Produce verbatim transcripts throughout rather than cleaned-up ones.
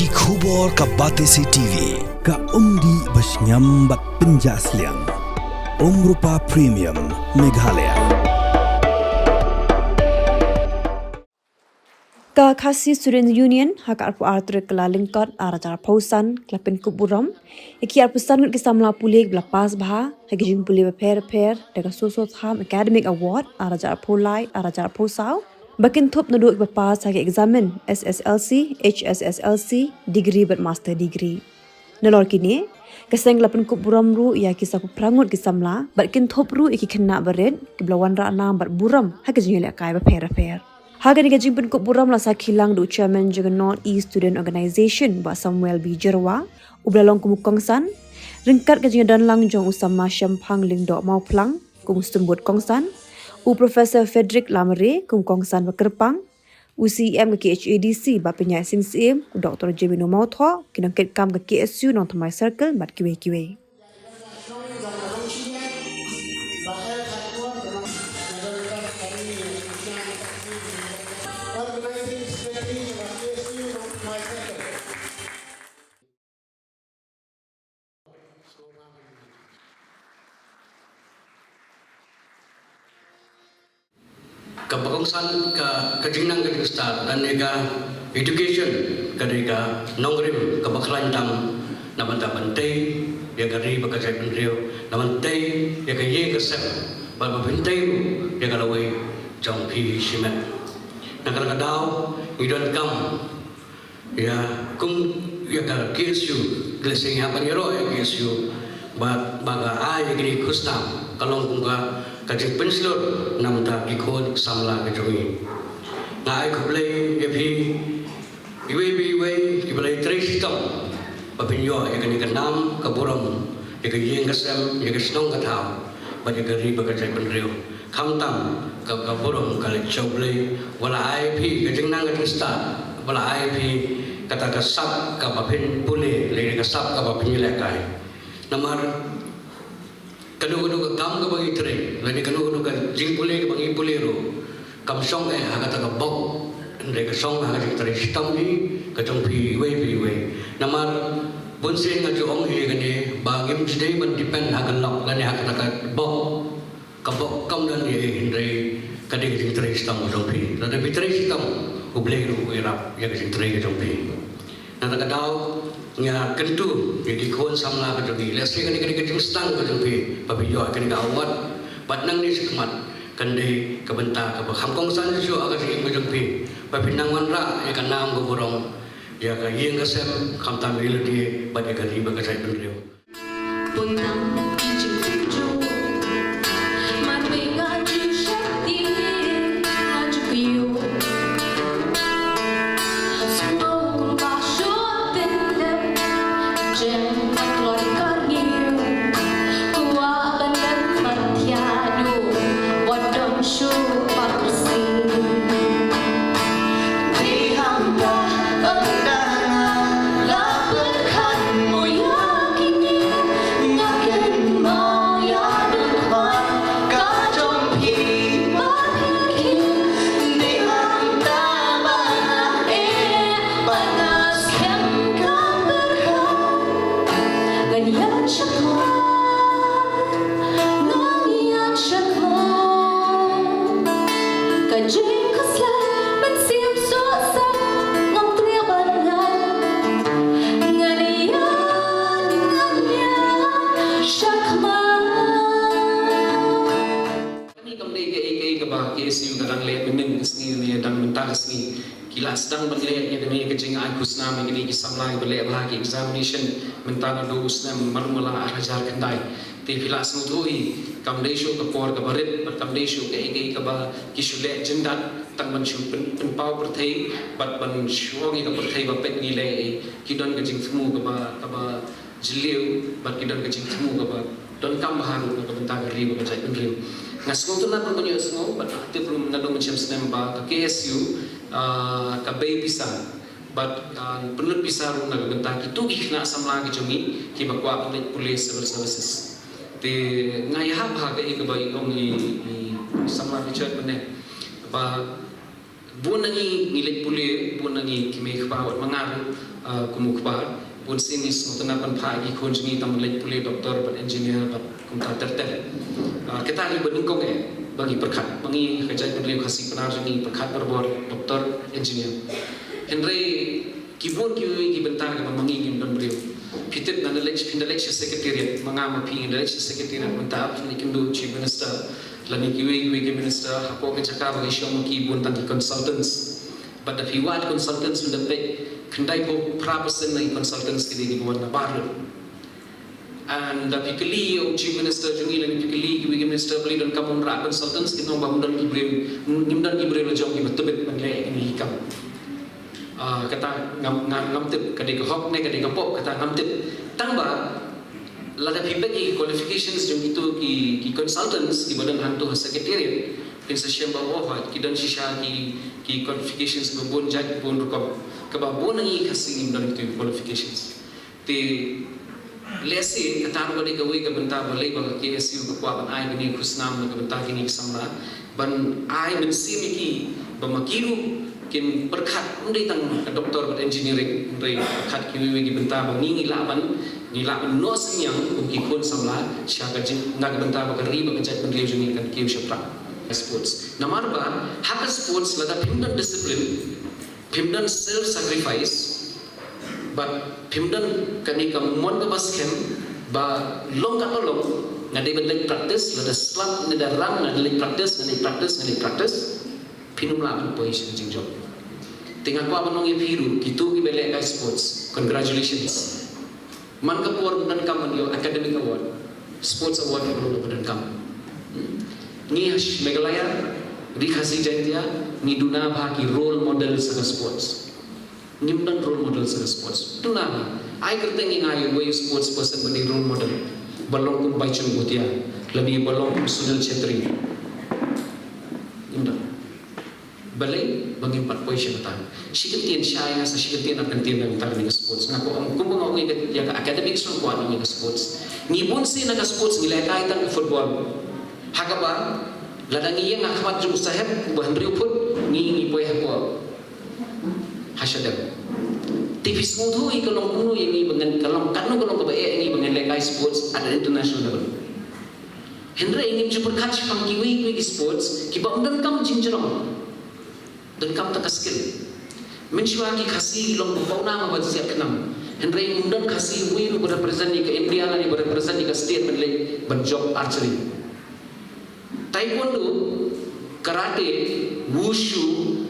Ki khubor ka Batesi T V, ka umdih ba shngiam bad pynjah sliang. Umrupa Premium, Meghalaya. Ka Khasi Students' Union, ha ka arphew ar tarik Kyllalyngkot, ar hajar arphew san, ka la pynkup burom ïa ki arphew san ngut ki samla pule kiba la pass bha ha ki jingpule bapher bapher da ka Soso Tham Academic Award, ar hajar arphew lai, ar hajar arphew saw, ba kynthup naduh kiba pass ha ki eksamin S S L C, H S S L C, degree bad master degree. Nalor kine, ka seng ka la pynkup burom ruh ïa ki sawphew phra ngut ki samla, bad kynthup ruh ïa ki khynnah barit kiba la wanrah nam bad burom ha ki jingïalehkai bapher bapher. Ha kane ka jingpynkup burom la sakhi lang da u Chairman jong ka North East Student Organisation, Bah Samuel B Jyrwa, uba la long kum u kongsan, ryngkat ka jingdon lang jong u Samla Shemphang Lyngdoh Mawphlang kum u symbud kongsan, u Professor Frederick Lamare kum u kongsan ba kyrpang, u C E M ka K H A D C Bah Pynïaid Sing Syiem, u Doktor Jemino Mawthoh, ki nongkitkam ka K S U Nongthymmai Circle bad kiwei kiwei. Kaba kongsan ka, ka jingnang ka jingstad, lane ka education, ka dei ka nongrim kaba khlaiñ tam na bynta ban tei ïa ka ri bad ka jaitbynriew, na ban tei ïa ka ïing ka sem, bad ban pyntei ruh ïa ka lawei jong phi shimet. Na kata ka daw ngi donkam ïa, kum ïa ka K S U, lehse ngi hap ban ïaroh ïa ka K S U, bad ba ka ai ïa kine ki khusnam ka long kum ka, ka jingpynshlur na bynta ki khun samla ka jong ngi. Nga ai khublei ïa phi iwei pa iwei kiba la ïatrei shitom ba phin ïoh ïa kane ka nam ka burom, ïa ka ïing ka sem, ïa ka shnong ka thaw, bad ïa ka ri bad ka jaitbynriew. Khamtam ka, ka burom ka leit sha U Blei, ba la ai phi ka jingnang ka jingstad, ba la ai phi kata ka sap kaba phin pule, lane ka sap kaba phin ïalehkai. Namar kano kano ka kam kaba ngi trei, lane kano kano ka jingpule kaba ngi pule ruh, kam shong eh ha kata ka bok, hynrei ka shong ha ka jingtrei shitom hi ka jong phi iwei pa iwei. Namar bunsien nga ju ong hi kane ba ngim ju dei ban depend ha ka lok lane ha kata ka bok. Ka bok kam don ei ei, hynrei ka dei ka jingtrei shitom ka jong phi. Lada phi trei shitom, U Blei ruh u ïarap ïa ka jingtrei ka jong phi. Na kata ka daw nga kyntu ïa ki khun samla ka jong ngi, lehse kane ka dei ka jingsdang ka jong phi ba phi ïoh kane ka award, bad nangne shakhmat kan dei ka bynta kaba kham kongsan shuh ha ka jingim ka jong phi, ba phin nang wanrah ïa ka nam ka burom ïa ka ïing ka sem, khamtam ïa lade bad ïa ka ri bad ka jaitbynriew. Ka jingkhuslai mynsiem sohsat ngam treh ban ngan. Ngan ïaid, ngan ïaid shakhmat. Kane kam dei kaei kaei kaba K S U ka dang leh mynnin ka sngi ne dang mynta ka sngi. Ki la sdang ban leh ïa kane ka jingai khusnam ïa kine ki samla kiba leh bha ki examination mynta naduh u snem malu mala ar hajar khyndai. Te phi la sngewthuh hi, kam dei shuh ka por kaba rit bad kam dei shuh kaei kaei kaba ki shu leh jyndat tang ban shu pyn, pynpaw pyrthei bad ban shu ong ïa ka pyrthei ba peit ngi leh ei. Ki don ka jingthmu kaba, kaba jylliew bad ki don ka jingthmu kaba donkam bha ruh na ka bynta ka ri bad ka jaitbynriew. Nga sngewtynnat ban ïohsngew bad nga tip ruh naduh mynshem snem ba ka K S U, ah, ka bei pisa bad, ah, pynlut pisa ruh na ka bynta kito ki khynnah samla ki jong ngi kiba kwah ban leit pule civil services. Te nga ïahap ha kaei kaba i ong i, i samla Richard mynne ba bun na ngi ngi leit pule, bun na ngi ki mei kpa wat ma nga ruh, Ah, kum u kpa, bun sien ngi sngewtynnat ban phah ïa ki khun jong ngi tang ban leit pule doktor bad engineer bad kumta ter ter. Ah, kata ngi ba nyngkong eh ba ngi pyrkhat, ba ngi ka jaitbynriew Khasi Pnar jong ngi pyrkhat barabor doktor, engineer. Hynrei ki bun kiwei ki bynta kiba ma ngi ngim don briew. Phi tip, nga da leit, phin da leit sha secretariat, ma nga ma phi ngi da leit sha secretariat mynta, phin ïakynduh Chief Minister lane kiwei kiwei ki minister, hapoh ka jaka ba ki shong ma ki bun tang ki consultants. Bad da phi wad consultants mynta peit, khyndai phew phra percent na ki consultants ki dei kiba wan na bar lut. And da phi kylli ïa u Chief Minister jong ngi lane phi kylli kiwei ki minister, balei donkam wanrah consultants, kin ong ba ngim don ki briew, ngim don ki briew la jong kiba tbit ban leh ïa kine ki kam. Ah, kata ngam, ngam, ngam tip ka dei ka hok ne ka dei ka pop, kata ngam tip. Tang ba lada phi peit ïa ki qualifications jong kito ki, ki consultants kiba don hangto ha secretariat, phin sa shem ba, oh, ki don shisha ki, ki qualifications ba bun jait bun rukom. Kaba bun na ngi Khasi ngim don kito ki qualifications. Te lehse kata ruh ka dei kawei ka bynta balei ba ka K S U ka kwah ban ai kane ka khusnam na ka bynta kine ki samla, ban ai mynsiem ïa ki ba ma ki ruh kin pyrkhat, ym dei tang ka doktor bad engineering, hynrei pyrkhat kiwei kiwei ki bynta ba ngi, ngi lah ban, ngi lah ban noh synñiang kum ki khun samla sha ka jing, na ka bynta ba ka ri bad ka jaitbynriew jong ngi kan kiew shaphrang. Sports. Namar ba ha ka sports lada phim don discipline, phim don self sacrifice, bad phim don kane ka mon kaba skhem ba long katno long, nga dei ban leit practice, lada slap ne da rang, nga dei leit practice, nga dei practice, nga dei practice, phin ym lah ban poi sha ka jingjop. Te nga kwah ban ong ïa phi ruh, kito kiba lehkai sports, congratulations. Man ka por ym donkam ban ïoh academic award, sports award ruh ba donkam. Hmm. Ngi ha Meghalaya, Ri Khasi Jaiñtia, ngi duna bha ki role models ha ka sports. Ngim don role models ha ka sports. Duna bha. Ai kyrteng ïa nga ïa uwei u sports person ba dei role model, ba long kum Baichung Bhutia, lane ba long kum Sunil Chhetri. Ngim don. Balei? Ba ngim pat poi sha kata. Shi kyntien shai, nga sa shi kyntien ar kyntien na ka bynta kane ka sports. Nga kwah ong kumba nga ong ïa ka, ïa ka academics ruh, nga kwah ong ïa ka sports. Ngi bun sien na ka sports ngi lehkai tang ka football. Ha kaba lada ngi ïeng ha khmat jong u sahep uba hynriew phut, ngi, ngi poi hapoh, ha shadem. Te phi sngewthuh ïa ka long kumno ïa ngi ba ngan, ka long katno ka long kaba eh ïa ngi ba ngan lehkai sports at an international level. Hynrei ngim ju pyrkhat shaphang kiwei kiwei ki sports kiba ym donkam jingjrong. Donkam tang ka skill. Mynshuwa ki Khasi long ba pawnam bad siat khnam. Hynrei ym don Khasi uwei ruh ba represent ïa ka India lane ba represent ïa ka state ban leit ban jop archery. Taekwondo, karate, wushu,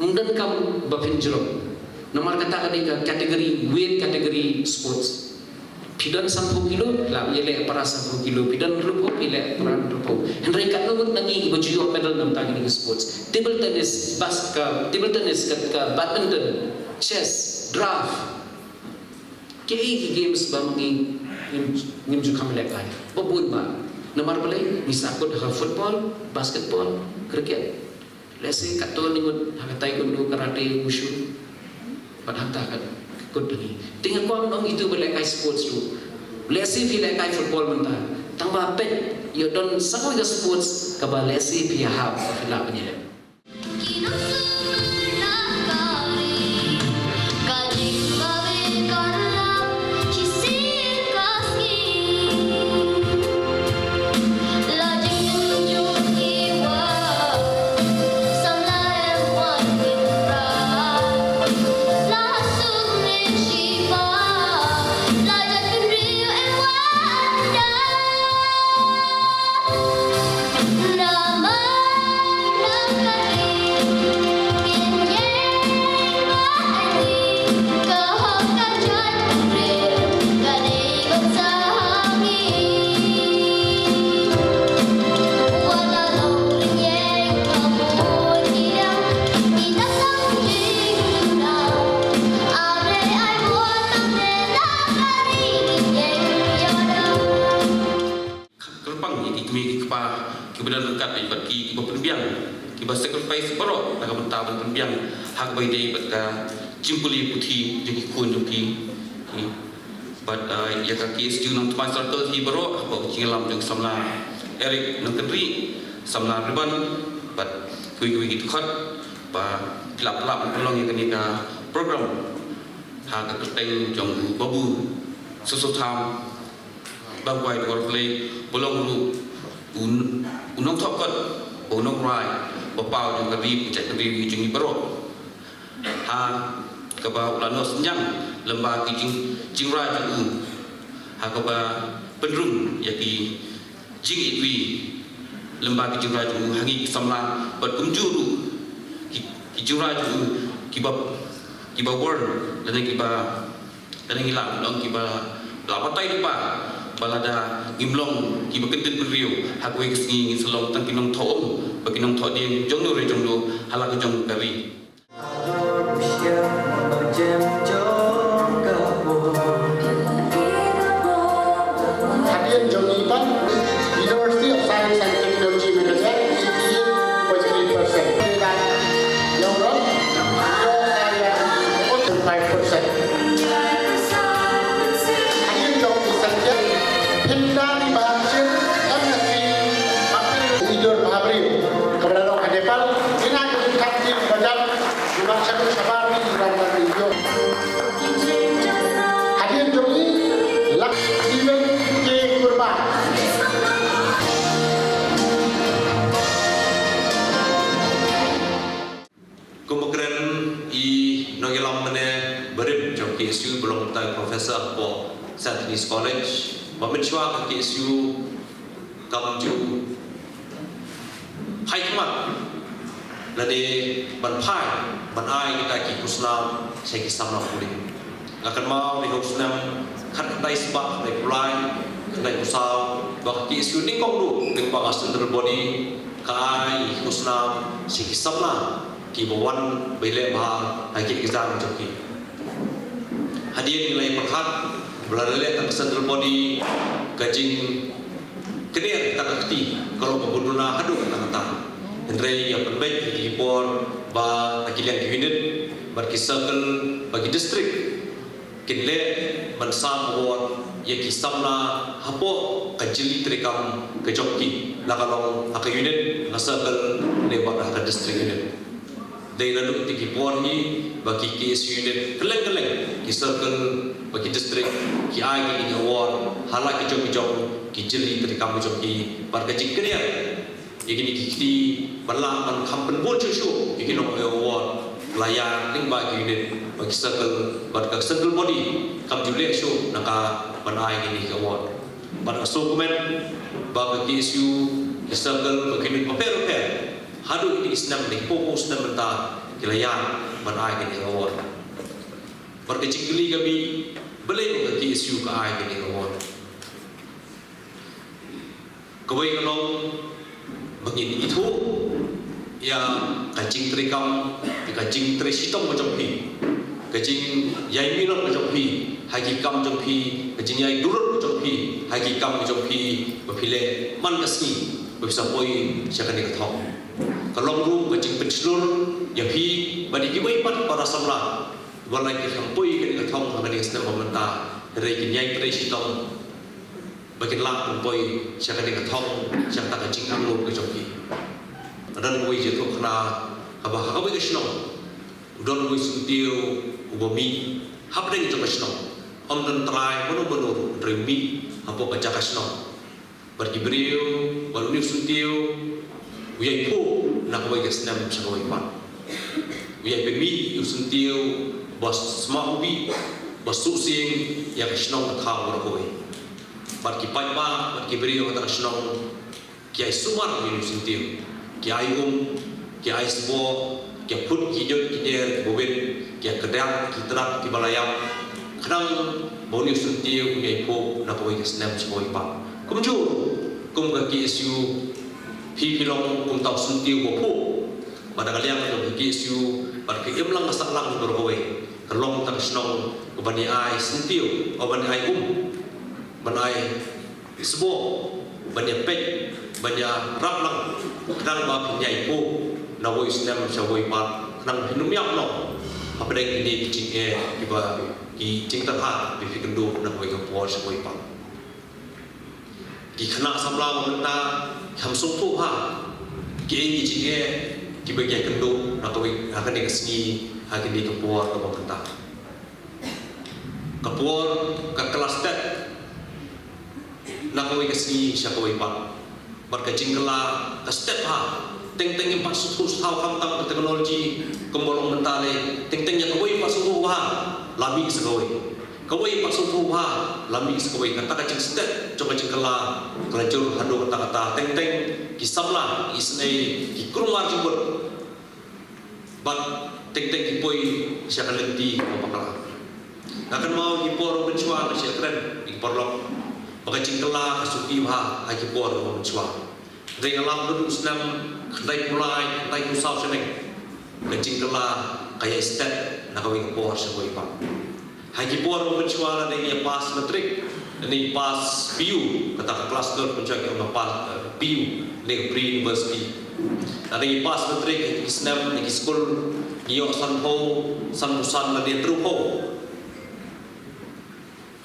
ym donkam ba pynjrong. Namar kata ka dei ka category, weight category sports. Phi don sanphew kilo, lah ïaleh para sanphew kilo. Phi don hynriewphew, phi leh para hynriewphew. Hynrei katno ngut na ngi kiba ju ïoh medal na bynta kine ki sports? Table tennis, bas-, ka, table tennis, ka, ka badminton, chess, draft. Kiei ki games ba ma ngi ngim, ngim ju kham lehkai? Ba bun bha. Namar balei? Ngi sahkut ha football, basketball, cricket. Lehse katto ngut ha ka taekwondo, karate, wushu. Bad hangta ka kut lagi. Te nga kwah ban ong ïa kito ba lehkai sports ruh. Lehse phi lehkai football mynta, tang ba peit, ïoh don sa kawei ka sports kaba lehse phi ïahap ba phi lah ban ïaleh. Kyrpang ïa ki kmie ki kpa kiba don ryngkat bad ki, kiba pynbiang, kiba sacrifice baroh na ka bynta ban pynbiang ha kaba ïadei bad ka jingpule puthi jong ki khun jong ki. Bad, eh, ïa ka K S U Nongthymmai Circle hi baroh, bad ka jingïalam jong samla Eric Nongkynrih, samla Riban, bad kiwei kiwei ki dkhot ba pynlap pynlap pynlong ïa kane ka program. Ha ka kyrteng jong u Babu Soso Tham, ba kwai dwar play, ba long ruh u, u nongthoh kot, u nongrai, ba paw jong ka ri, ka jaitbynriew jong ngi baroh. Ha kaba u la noh synñiang lyngba ki jing, jingrai jong u. Ha kaba pynrung ïa ki jingïeit wi lyngba ki jingrai jong u ha ngi ki samla, bad kumjuh ruh ki, ki jingrai jong u kiba, kiba warn lane kiba, lane ngi lah ban ong kiba la batai lypa ba lada ngim long kiba kyntien bynriew, ha kawei ka sngi ngin sa long tang ki nongthoh um bad ki nongthoh dieng jong no re jong no ha la ka jong ka ri. Hadien jong ngi pat, University of Science and Technology Makassar, eighty-eight point three percent. Ngi la ïoh rong, ïoh sa ïa five percent. Hadien jong ngi sa ïa, pynda ni ba hajar, M S C, apel, idur ba habriew. Kaba la long ha Nepal, ina ka jingkhat jingkajam, ina shabar shabar ni iran ba ri yo. Hadien jong ngi, Lak Steven K Kurba. Kumba kren i nongïalam mynne barim jong K S U ba long utai u professor hapoh Saint Anthony's College, ba mynshuwa ka K S U kam ju phai khmat lane ban phai ban ai kita ki khusnam sha ki samla pule. Nga kynmaw dei ha u snem khatkhyndai spah khyndai phew lai, khyndai phew saw, ba ka K S U nyngkong ruh lyngba ka central body ka ai ki khusnam sha ki samla kiba wan ba ïaleh bha ha ki exam jong ki. Hadien ngi la ïa pyrkhat ba la leh tang ka central body ka jingkner tang ka kti ka long kaba duna haduh katta katta. Hynrei ïa pynbeit ïa ki por ba na ki liang ki unit bad ki circle bad ki district kin leh ban sam award ïa ki samla hapoh ka jylli treikam ka jong ki, la ka long ha ka unit, ha ka circle ne bad ha ka district unit. Dei naduh kine ki por hi ba ki K S U unit kylleng kylleng, ki circle bad ki district, ki ai kine ki award ha la ki jong ki jong ki jylli treikam ka jong ki, bad ka jingkner ïa kine ki kti ban lah ban kham pynbun shuh shuh ïa ki nong award, la ïa lyngba ki unit bad ki circle bad ka central body kam ju leh shuh na ka ban ai kine ki award. Bad nga sngewkmen ba ka K S U, ki circle bad ki unit bapher bapher haduh kine ki snem, kine ki phew phew snem mynta ki la ïa ban ai kine ki award. Bad ka jingkylli ka mih, balei ba ka K S U ka ai kine ki award? Kawei ka long ba ngin ithuh ïa ka jingtreikam, ïa ka jingtrei shitom ka jong phi, ka jingïai milem ka jong phi ha ki kam jong phi, ka jingïai durot ka jong phi ha ki kam ka jong phi ba phi leh man ka sngi ba phi sa poi sha kane ka thong. Ka long ruh ka jingpynshlur ïa phi bad ïa kiwei pat para samla ba la ki kham poi kane ka thong ha kane ka snem ba mynta, hynrei kin ïai trei shitom ba kin lah ban poi sha kane ka thong, sha kata ka jingangnud ka jong ki. Nga don uwei u jingïathuhkhana kaba ha kawei ka shnong u don uwei u syntiew uba mih hapdeng jong ka shnong. Ym don trai mano mano ruh, hynrei u mih hapoh ka jaka shnong. Bad ki briew, bad une u syntiew u ïai phuh na kawei ka snem sha kawei pat. U ïai pynmih ïa u syntiew ba sma u bih, ba suk sing ïa ka shnong ka thaw baroh kawei. Bad ki paidbah bad ki briew ha kata ka shnong ki ai sumar ïa une u syntiew. Ki ai um, ki ai sboh, ki ai phut ki jot ki jer kiba wit, ki ai kdang ki tnat kiba la ïap, khnang ba une u syntiew un ïai phuh na kawei ka snem sha kawei pat. Kumjuh kum ka K S U, phi phi long kumta u syntiew ba phuh. Bad na ka liang jong ka K S U bad ka imlang ka sahlang baroh kawei, ka long kata ka shnong kaban ïa ai syntiew, kaban ïa ai um, ban ai sboh, ban ïa peit, ban ïarap lang, khnang ba phin ïai phuh na kawei u snem sha kawei pat, khnang ba phin ym ïap noh hapdeng kine ki jingeh, kiba ki jingtyrha ba phi kynduh na kawei ka por sha kawei pat. Ki khynnah samla ba mynta ki kham sngewthuh bha kiei ki jingeh kiba ki ïai kynduh na kawei, ha kane ka sngi, ha kane ka por kaba mynta. Ka por ka kylla stet na kawei ka sngi sha kawei pat. Bad ka jingkylla ka stet ha. Teng teng ngim pat sngewthuh shuh khamtam ka technology kumba long mynta lei. Teng teng ïa kawei pat sngewthuh ha la mih sa kawei. Kawei pat sngewthuh ha la mih sa kawei. Kata ka jingstet jong ka jingkylla ka la jur haduh katta katta. Teng teng ki samla, ki isynei, ki kulmar jingmut. Bad teng teng ki poi sha ka lynti kaba bakla. Nga kynmaw ki por mynshuwa nga shu kren ïa ki paralok ba ka jingkylla ka shu pynbha ha ki por mynshuwa. Hynrei nga lam naduh u snem khyndai phew lai, khyndai phew saw shaneng. Ka jingkylla ka ïai stet na kawei ka por sha kawei pat. Ha ki por mynshuwa lada ngi ïa pass matric, lada ngi pass P U, kata ka klas twelve mynshuwa ki ong ka pass, eh, P U, lada ngi pre-university. Lada ngi pass matric ha ki snem, ha ki skul, ngi ïoh sanphew, sanphew san lane hynriewphew.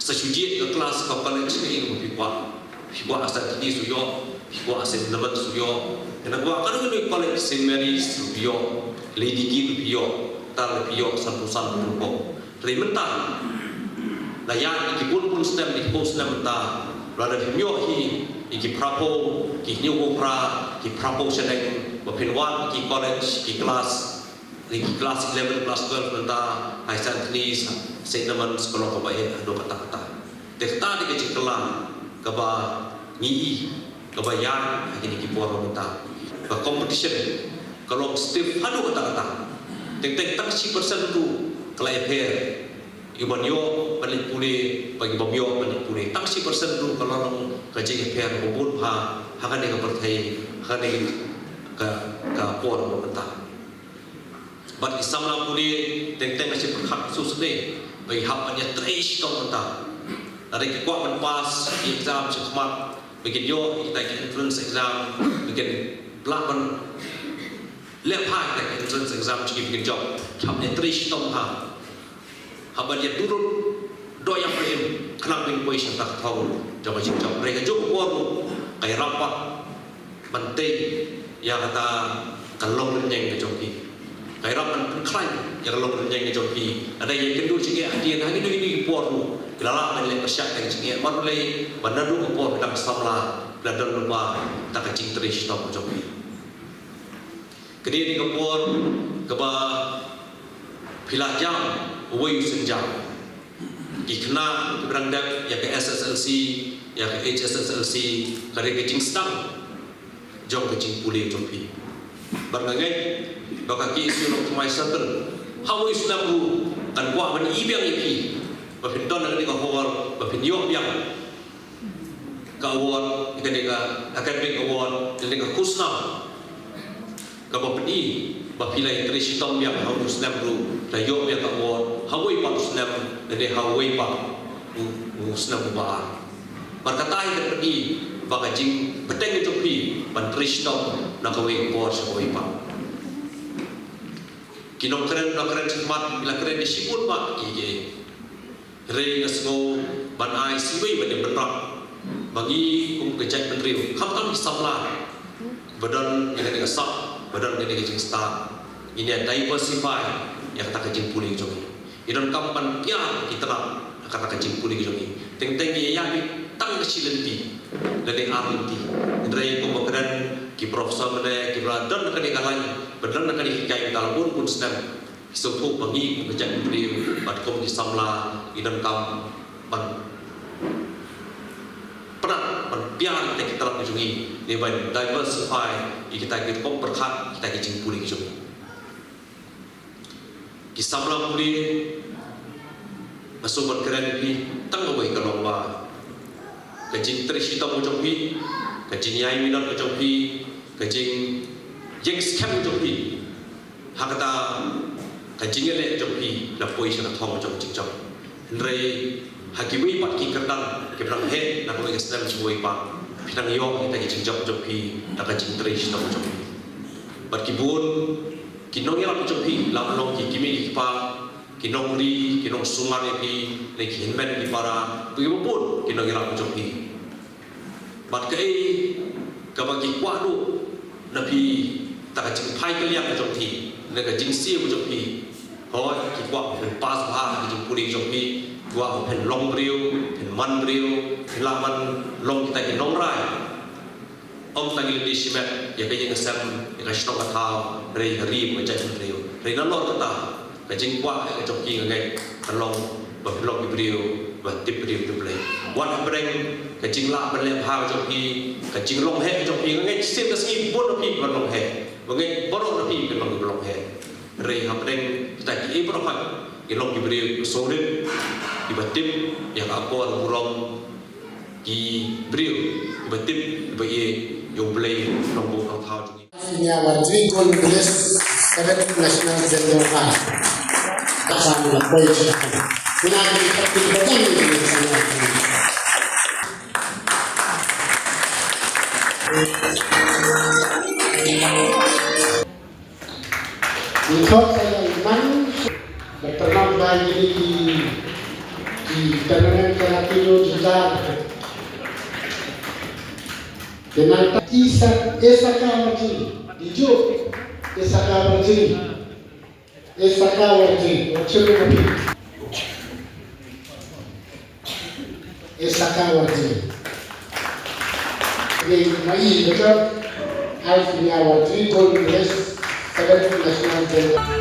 Sa shu jied ka klas ka college ka ïing phi kwah. Phi kwah ha Saint Denis u ïoh, phi kwah ha Saint Edmund's u ïoh. Kane kwah kano kano ka college, Saint Mary's u ïoh, Lady Keith u ïoh, tang phi ïoh sanphew san hynriewphew. Hynrei mynta la ïaid ïa ki bun bun snem, ïa ki bun snem mynta, lada phim ïoh hi ïa ki phraphew, ki hynñiewphew phra, ki phraphew shaneng, ba phin wad ïa ki college, ki klas, ïa ki klas eleven, klas twelve mynta ha Saint Denis, Saint Edmund's ka long kaba heh haduh katta katta. Te kata dei ka jingkylla kaba ngi i kaba ïaid ha kine ki por mynta. Ka competition ka long stiff haduh katta katta. Teng teng tang shi percent ruh ka la ïapher. Ïa ban ïoh ban leit pule bad ïa ban ym ïoh ban leit pule. Tang shi percent ruh ka la long ka jingïapher kaba bun bha ha kane ka pyrthei, ha kane ka, ka por mynta. Bad ki samla pule teng teng ka shi pyrkhat shu sdei ba ki hap ban ïatrei shitom mynta. Lada ki kwah ban pass ki exam shakhmat, ba kin ïoh kita ki entrance exam, ba kin lah ban leh bha kita ki entrance exam, ki ba kin jop. Ki hap ban ïatrei shitom ha. Haba ïa durut doh ïa pyrshah khnang ba kin poi sha kata ka thong jong ka jingjop. Hynrei kajuh ka por ruh ka ïarap pat ban tei ïa kata ka longrynïeng ka jong ki. Ka ïarap ban pynkhlaiñ ïa ka longrynïeng ka jong ki. Lada ïa kynduh jingeh hadien ha kino kino ki por ruh ki la lah ban leh pyrshah ïa ka jingeh. Wat lei ba naduh ka por ki dang samla ki la don lypa kata ka jingtrei shitom ka jong ki. Kane dei ka por kaba phi la jam uwei u sienjam. Ki khynnah kiba dang dep ïa ka S S L C, ïa ka H S S L C, ka dei ka jingsdang jong ka jingpule jong phi. Bad nga ngeit ba ka K S U Longthymmai Circle ha uwei u snem ruh kan kwah ban ïoh biang ïa phi ba phin don ha kane ka hall ba phin ïoh biang ka award, ïa kane ka academic award, ïa kane ka khusnam. Kaba pyni ba phi la ïatrei shitom biang ha u snem ruh, la ïoh biang ka award ha uwei pat u snem, lane ha uwei pat u, u snem uba ar. Bad kata hi ka pyni ba ka jingbteng jong phi ban trei shitom na kawei ka por sha kawei pat. Ki nongkren, nongkren shakhmat ki la kren ïa shibun bha ki, ki Hynrei nga sngew ban ai shiwei ban ïa pynrap ba ngi kum ka jaitbynriew, khamtam ki samla ba don ïa kane ka sap, ba don ïa kane ka jingstad, ngin ïa diversify ïa kata ka jingpule jong ngi. Ngi donkam ban pdiang ki tnat ha kata ka jingpule jong ngi. Teng teng ngi ïa ïaid tang ka shi lynti lane ar lynti. Hynrei kum ba kren ki professor mynne, kiba la don ha kane ka lain, ba don ha kane ka hikai mynta la bun bun snem. Ki sngewthuh ba ngi kum ka jaitbynriew bad kum ki samla ngi donkam ban pynah, ban pdiang kita ki tnat ki jong ngi, ne ban diversify ïa kita ki rukom pyrkhat, kita ki jingpule ki jong ngi. Ki samla pule, nga sngew ban kren ïa phi tang kawei ka long ba ka jingtrei shitom ka jong phi, ka jingïai minot ka jong phi, ka jingïeng skhem ka jong phi ha kata ka jingïaleh jong phi, la poi sha ka thong jong jingjop. Hynrei ha kiwei pat ki kyrdan kiba nang heh na kawei ka snem sha kawei pat, phi nang ïoh kita ki jingjop jong phi da ka jingtrei shitom jong phi. Bad ki bun ki nongïarap jong phi, la long ki kmie ki kpa, ki nongri, ki nongsumar ïa phi, ne ki hynmen ki para, bad kiba bun ki nongïarap jong phi. Bad kaei kaba ki kwah duh na phi, ta ka jingphai kylliang ka jong phi, ne ka jingsiew ka jong phi. Hooid, ki kwah phin pass bha ha ka jingpule jong phi, Kwah phin long briew, phin man briew, phin lah ban long kita ki nongrai. Ym tang ïa lade shimet, ïa ka ïing ka sem, ïa ka shnong ka thaw, hynrei ha ri bad ka jaitbynriew. Hynrei nalor kata, ka jingkwah ka jong phi nga ngeit ka long ba phin long ki briew ba tip briew tip Blei. Wat hapdeng ka jinglah ban leh bha ka jong phi, ka jinglong heh ka jong phi, nga ngeit shisien ka sngi bun na phi ban long heh. Nga ngeit baroh na phi ban long, ban long heh. Hynrei hapdeng kita kiei baroh pat, ki long ki briew kiba sngewrit, kiba tip ïa ka akor burom, ki briew kiba tip, kiba ïeit ïa U Blei Nongbuh Nongthaw jong ngi. Senior Warjri Gold Medalist, seventh National General Cup. Ka sam la poi sha. Ina ki khat ki batang ni. Ni thok sa ïa man. Ba tyrmam ba ïa ki, ki tournament ka la kino jita. Te nangta Isa, Isaka Warjri, di ju, Isaka Warjri, Isaka Warjri, Warjri Warjri. Isaka Warjri. Ni mai betul, Alfinia Warjri, gold medalist, seventh National General.